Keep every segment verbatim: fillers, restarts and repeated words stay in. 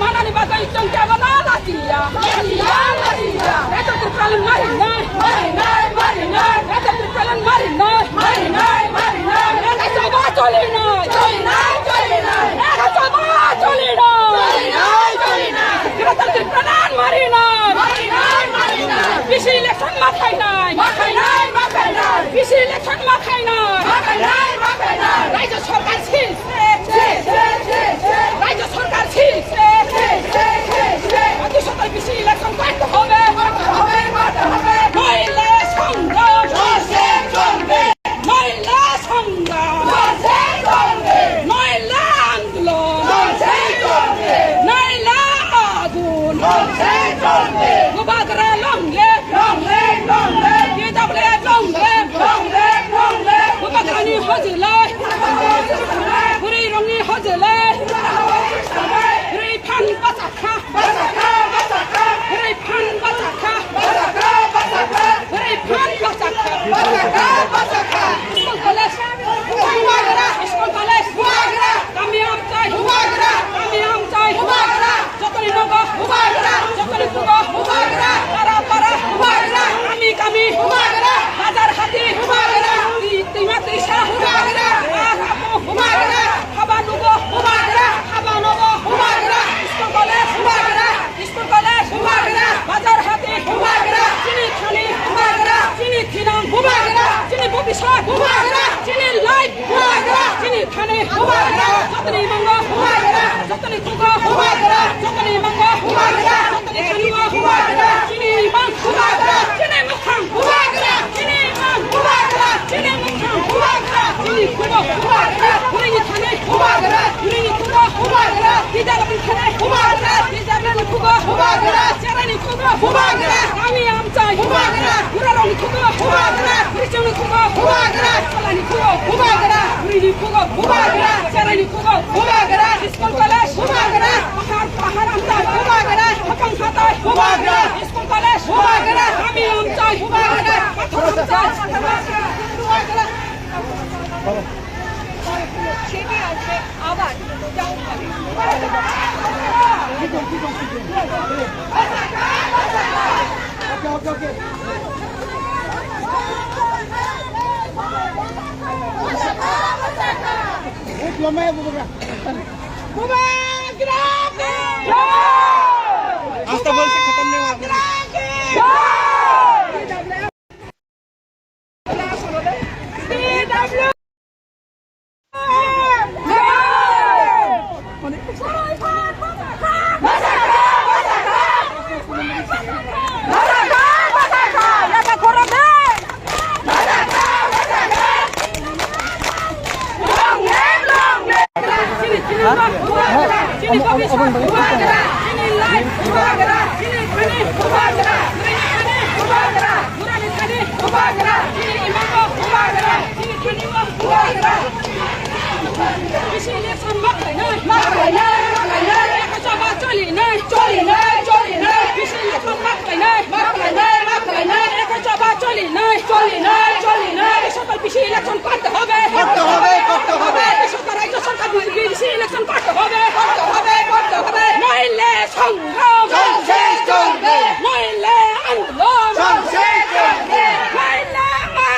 Manani bagwi chwng kebo no lachiya. Lachiya, lachiya. Raja Tripura mari nai. Mari nai, mari nai. Raja Tripura mari nai. Mari nai, mari nai. Raja Sabha choli nai. Choli nai, choli nai. Raja Sabha choli nai. Choli nai, choli nai. Raja Tripura mari nai. Mari nai, mari nai. Bisi election ma khainai. Ma khainai, ma khainai. Bisi election ma khainai. Ma khainai, ma khainai. Raja Sarkar si. Raja Sarkar si. Raja Sarkar bisi election করতে হবে। করতে হবে, করতে হবে। নইলে সংগ্রাম। চলছে, চলবে। নইলে সংগ্রাম। চলছে, চলবে। নইলে আন্দোলন। চলছে, চলবে। নইলে আগুন। চলছে, চলবে। Bubagra long live। Long live, long live. P W F long live. Long live, long live. Bubagrani hojilai. Bwrwi rokni hojilai. Bwrwi phan bachakha. Bachakha, bachakha. Bwrwi phan bachakha. Bachakha, bachakha. Bwrwi phan bachakha. Bachakha, bachakha. School college. Bubagra. School college. Bubagra. Kami amchai. Bubagra. Kami amchai. Bubagra. Jotoni nogo. Bubagra. Jotoni kugo. Bubagra. Para para. Bubagra. Kami kami. Bubagra. Bazar hati. Bubagra. Twi-, twima twisa. Bubagra. Ah, apo. Bubagra. Haba nugo. Bubagra. Haba nogo. Bubagra. School college. Bubagra. School college. Bubagra. Bazar hati. Bubagra. Chini thani. Bubagra. Chini thinang. Bubagra. Chini bobiswt. Bubagra. Chini life. Bubagra. Chini thani. Bubagra. Jotoni mango. Bubagra. Jotoni kugo. Bubagra. Jotoni mango. Bubagra. Jotoni thani. Bubagra. Chini mang. Bubagra. Chini mukhang. Bubagra. Chini mang. Bubagra. Chini mukhang. Bubagra. Chini kugo. Bubagra. Chini thani. Bubagra. Chini kugo. Bubagra. Chini thani. Bubagra. Chini kugo. Bubagra. Cherani kugo. Bubagra. Kami amchai. Bubagra. Burarokni kugo. Bubagra. Bwrwichwngni kugo. Bubagra. Salani kugo. Bubagra. Bwrwini kugo. Bubagra. Cherani kugo. Bubagra. School college. Bubagra. Pahar, pahar amchai. Bubagra. Hapang hatai. Bubagra. School college. Bubagra. Kami amchai. Bubagra. Pathor amchai. Bubagra. সেটি আসে আবার ডাউন হবে। Bubagra! আস্তা বলছি খতম নেই। Bisi election ma khlainai. Ma khlainai, ma khlainai. Lekha choba cholinai. Cholinai, cholinai. Bisi election ma khlainai. Ma khlainai, ma khlainai. Lekha choba cholinai. Cholinai, cholinai. Bisi election করতে হবে। করতে হবে, করতে হবে। রাজ্য সরকার, বিজেপি, বিজেপি election করতে হবে। করতে হবে, করতে হবে। নইলে সংগ্রাম চলছে, চলবে। নইলে আন্দোলন চলছে, চলবে। নইলে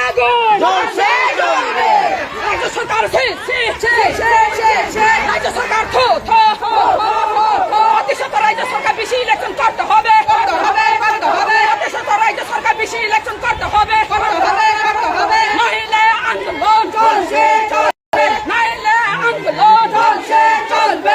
আগুন জ্বলছে, জ্বলবে। রাজ্য সরকার ছি, ছি, ছি, ছি, ছি, ছি। রাজ্য সরকার থু, থু, থু, থু, থু, থু। প্রতিশোধ রাজ্য সরকার বিসি ইলেকশন করতে হবে। করতে হবে, করতে হবে। প্রতিশোধ রাজ্য সরকার বিসি ইলেকশন করতে হবে। করতে হবে, করতে হবে। নইলে আন্দোলন চলছে, চলবে। নইলে আন্দোলন চলছে, চলবে।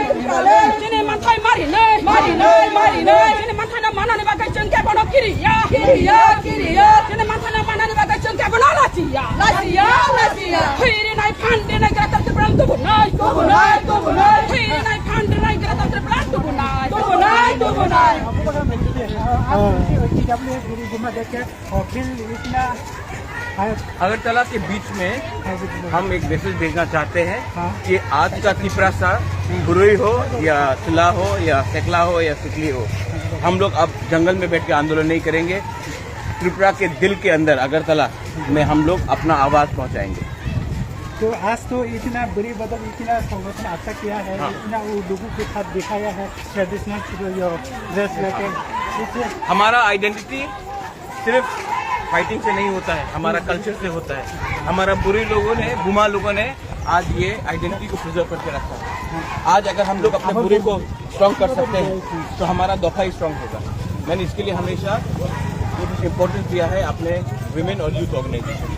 Chini manthai marinai, marinai, marinai. Chini manthai no manani bagwi chwng kebono kiriya, kiriya, kiriya. Chini manthai no manani bagwi chwng kebono lachiya, lachiya, lachiya. Hirinai phandenai Greater Tripura tubunai, tubunai, tubunai. Hirinai phandenai Greater Tripura tubunai, tubunai, tubunai. Agartala के बीच में हम एक मैसेज भेजना चाहते हैं कि आज का तिपरासा, बुरुई हो या चुला हो या सेकला हो या सिकली हो, हम लोग अब जंगल में बैठ के आंदोलन नहीं करेंगे। त्रिपुरा के दिल के अंदर अगरतला में हम लोग अपना आवाज पहुंचाएंगे। तो आज तो इतना बड़ी, मतलब, इतना संगठन अच्छा किया है, हाँ। इतना वो लोगों के साथ दिखाया है ट्रेडिशनल ड्रेस लेके। हमारा आइडेंटिटी सिर्फ फाइटिंग से नहीं होता है, हमारा कल्चर से होता है। हमारा बुरुई लोगों ने, बुमा लोगों ने आज ये आइडेंटिटी को प्रिजर्व करके रखा है। आज अगर हम लोग अपने बुरुई को स्ट्रॉन्ग कर सकते हैं तो हमारा दोखा ही स्ट्रॉन्ग होगा। मैंने इसके लिए हमेशा इंपॉर्टेंस दिया है अपने विमेन और यूथ ऑर्गेनाइजेशन।